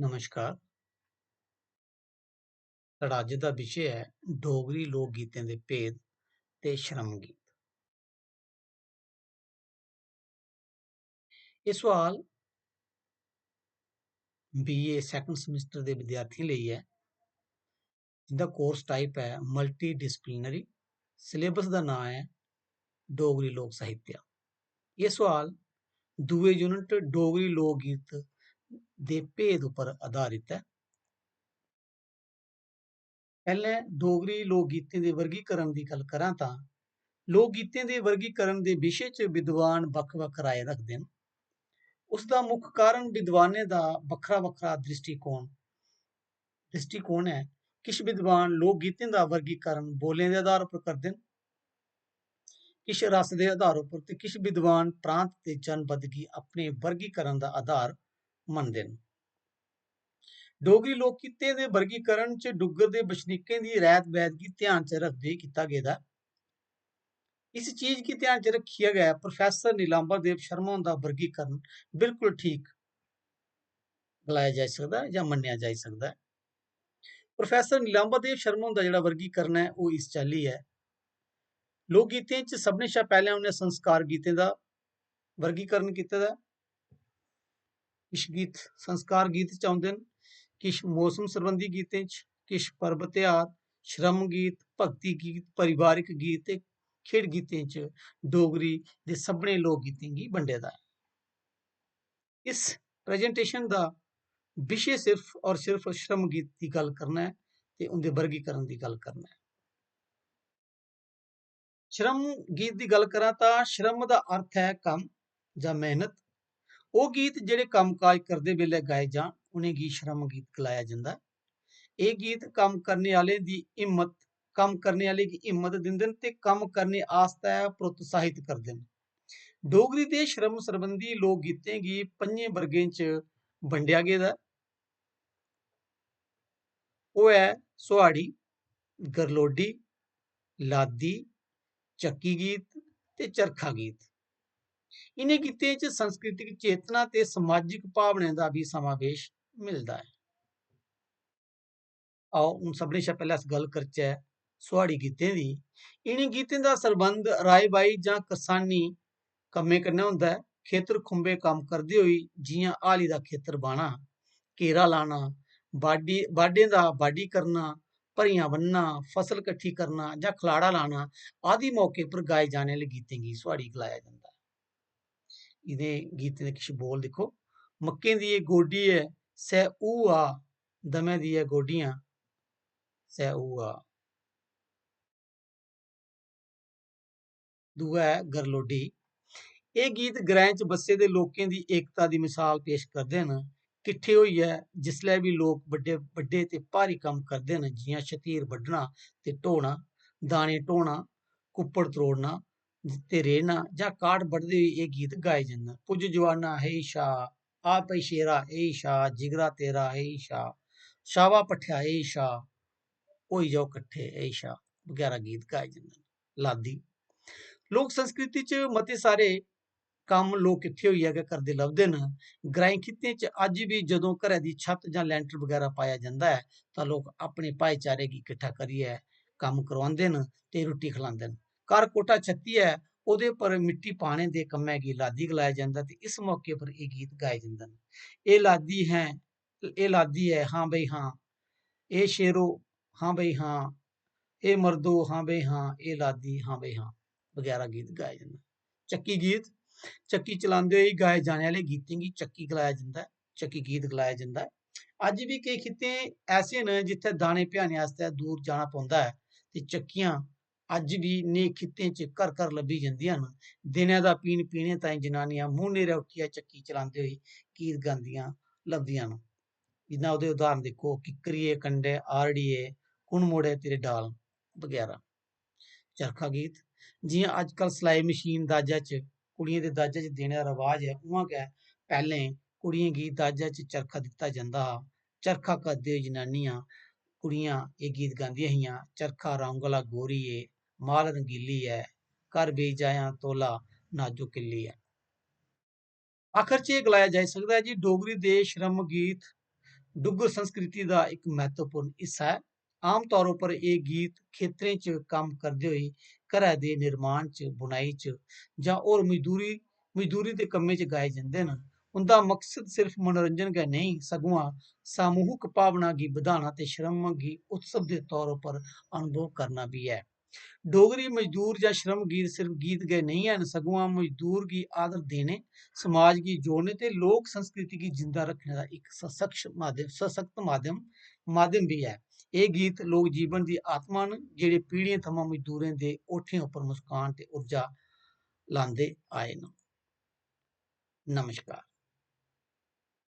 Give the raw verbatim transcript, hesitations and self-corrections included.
नमस्कार। साढ़ा अज्ज दा विशे ऐ डोगरी लोक गीतें दे भेद ते श्रम गीत। एह् सोआल बीए second semester दे विद्यार्थियें लेई ऐ, जिंदा course type ऐ multidisciplinary। Syllabus दा नांऽ ऐ डोगरी लोक साहित्य। एह् सोआल दूए unit डोगरी लोक गीत दे भेद उप्पर आधारित ऐ। पैह्लें डोगरी लोक गीतें दे वर्गीकरण दी गल्ल करां तां लोक गीतें दे वर्गीकरण दे विशे च विद्वान बक्ख-बक्ख राय रखदे न। उसदा मुक्ख कारण विद्वानें दा बक्खरा-बक्खरा दृष्टिकोण, दृष्टिकोण ऐ। किश विद्वान लोक गीतें दा वर्गीकरण बोलें दे आधार पर करदे न, किश रस दे आधार उप्पर ते किश विद्वान प्रांत ते जनपद गी अपने वर्गीकरण दा आधार मनदे न। डोगरी लोक गीतें दे वर्गीकरण च डुग्गर दे बसनीकें दी रैत-बैत गी ध्यान च रखदे होई कीता गेदा ऐ। इस चीज गी ध्यान च रक्खियै गै प्रोफेसर नीलांबर देव शर्मा हुंदा वर्गीकरण बिल्कुल ठीक गलाया जाई सकदा ऐ जां मन्नेआ जाई सकदा ऐ। प्रोफेसर नीलांबर देव शर्मा हुंदा जेह्ड़ा वर्गीकरण ऐ, ओह् इस चाल्ली ऐ। लोक गीतें च सभनें शा पैह्लें उ'नें संस्कार गीतें दा वर्गीकरण कीते दा ऐ। किश गीत संस्कार गीत च औंदे न, किश मौसम सरबंधी गीतें च, किश पर्व त्यहार, श्रम गीत, भक्ति गीत, परिवारिक गीत ते खेढ गीतें च डोगरी दे सभनें लोक गीतें गी बंडे दा ऐ। इस presentation दा विशे सिर्फ और सिर्फ श्रम गीत दी गल्ल करना ऐ ते उं'दे वर्गीकरण दी गल्ल करना ऐ। श्रम गीत दी गल्ल करां तां श्रम दा अर्थ ऐ कम्म जां मेहनत। ओह् गीत जेह्ड़े कम्म-काज करदे बेल्लै गाए जान, उ'नेंगी श्रम गीत गलाया जंदा ऐ। एह् गीत कम्म करने आह्लें दी हिम्मत, कम्म करने आह्लें गी हिम्मत दिंदे न ते कम्म करने आस्तै प्रोत्साहित करदे न। डोगरी दे श्रम सरबंधी लोक गीतें गी पंजें वर्गें च बंडेआ गेदा ऐ। ओह् ऐ सोहाड़ी, गरलोडी, लादी, चक्की गीत ते चरखा गीत। इ'नें गीतें च सांस्कृतिक चेतना ते समाजिक भावनाएं दा बी समावेश मिलदा ऐ। आओ, हून सभनें शा पैह्लें अस गल्ल करचै सोहाड़ी गीतें दी। इ'नें गीतें दा सरबंध राही-बाही जां करसानी कम्में कन्नै होंदा ऐ। खेतर खुंबे कम्म करदे होई, जि'यां हाली दा खेतर बाह्ना, केरा लाना, बाड्डी, बाड्डें दा बाड्डी करना, भरियां ब'न्नना, फसल कट्ठी करना जां खलाड़ा लाना आदि मौके पर गाए जाने आह्ले गीतें गी सोहाड़ी गलाया जंदा ऐ। इ'नें गीतें दे किश बोल दिक्खो। मक्कें दी एह् गोड्डी ऐ, सै ऊ आ, दमै दी ऐ गोड्डियां, सै ऊ आ। दूआ ऐ गरलोडी। एह् गीत ग्राएं च बस्से दे लोकें दी एकता दी मिसाल पेश करदे न। किट्ठे होइयै जिसलै बी लोक बड्डे, बड्डे ते भारी कम्म करदे न, जि'यां शतीर बड्ढना ते ढोना, दाने ढोना, कुप्पड़ त्रोड़ना ते रेड़ना जां काठ बड्ढदे होई एह् गीत गाए जंदे न। "पुज्ज जुआना हे शाह, आ भई शेरा ए शाह, जिगरा तेरा ए शाह, शावा पट्ठेआ ए शाह, होई जाओ कट्ठे ए शाह" बगैरा गीत गाए जंदे न। लादी। लोक संस्कृति च मते सारे कम्म लोक किट्ठे होइयै गै करदे लभदे न। ग्राईं खित्तें च अज्ज बी जदूं घरै दी छत्त जां लैंटर बगैरा पाया जंदा ऐ, तां लोक अपने भाईचारे गी किट्ठा करियै कम्म करोआंदे न ते रुट्टी खलांदे न। घर कोठा छत्तियै ओह्दे पर मिट्टी पाने दे कम्मै गी लादी गलाया जंदा ते इस मौके पर एह् गीत गाए जंदे न। "एह् लादी हैं, एह् लादी ऐ, हां बई हां, एह् शेरो, हां बई हां, एह् मर्दो, हां बई हां, एह् लादी, हां बई हां" बगैरा गीत गाए जंदे न। चक्की गीत, चक्की चलांदे होई गाए जाने आह्ले गीतें गी चक्की गलाया जंदा ऐ, चक्की गीत गलाया जंदा ऐ। अज्ज बी केईं खित्ते ऐसे न जित्थै दाने प्याने आस्तै दूर जाना पौंदा ऐ ते चक्कियां अज्ज बी नेह् खित्तें च घर-घर लब्भी जंदियां न। दिनै दा पीन पीने ताईं जनानियां मूंह् न्हेरै उट्ठियै चक्की चलांदे होई गीत गांदियां लभदियां न। जि'यां ओह्दे उदाहरण दिक्खो, "किक्करिये कंढै आरड़िये, कु'न मोड़ै तेरे डाल" बगैरा। चरखा गीत, जि'यां अजकल सलाई मशीन दाजै च, कुड़ियें दे दाजै च देने दा रवाज ऐ, उ'आं गै पैह्लें कुड़ियें गी दाजै च चरखा दित्ता जंदा हा। चरखा करदे होई जनानियां, कुड़ियां एह् गीत गांदियां हियां, "चरखा रौंगला गोरिये, माल रंगीली ऐ, घर बेही जायां तौला, नाजो किल्ली ऐ।" आखर च एह् गलाया जाई सकदा ऐ जे डोगरी दे श्रम गीत डुग्गर संस्कृति दा इक म्हत्तवपूर्ण हिस्सा ऐ। आमतौर उप्पर एह् गीत खेतरें च कम्म करदे होई घरै दे निर्माण च, बुनाई च जां होर मजदूरी, मजदूरी दे कम्में च गाए जंदे न। उं'दा मकसद सिर्फ मनोरंजन गै नेईं, सगुआं सामूहिक भावना गी बधाना ते श्रम गी उत्सव दे तौर उप्पर अनुभव करना बी ऐ। डोगरी मजदूर जां श्रम गीत सिर्फ गीत गै नेईं हैन, सगुआं मजदूर गी आदर देने, समाज गी जोड़ने ते लोक संस्कृति गी जिंदा रक्खने दा इक सशक्त माध्यम, सशक्त माध्यम, माध्यम बी ऐ। एह् गीत लोक जीवन दी आत्मा न, जेह्ड़े पीढ़ियें थमां मजदूरें दे ओठें उप्पर मुस्कान ते ऊर्जा लांदे आए न। नमस्कार।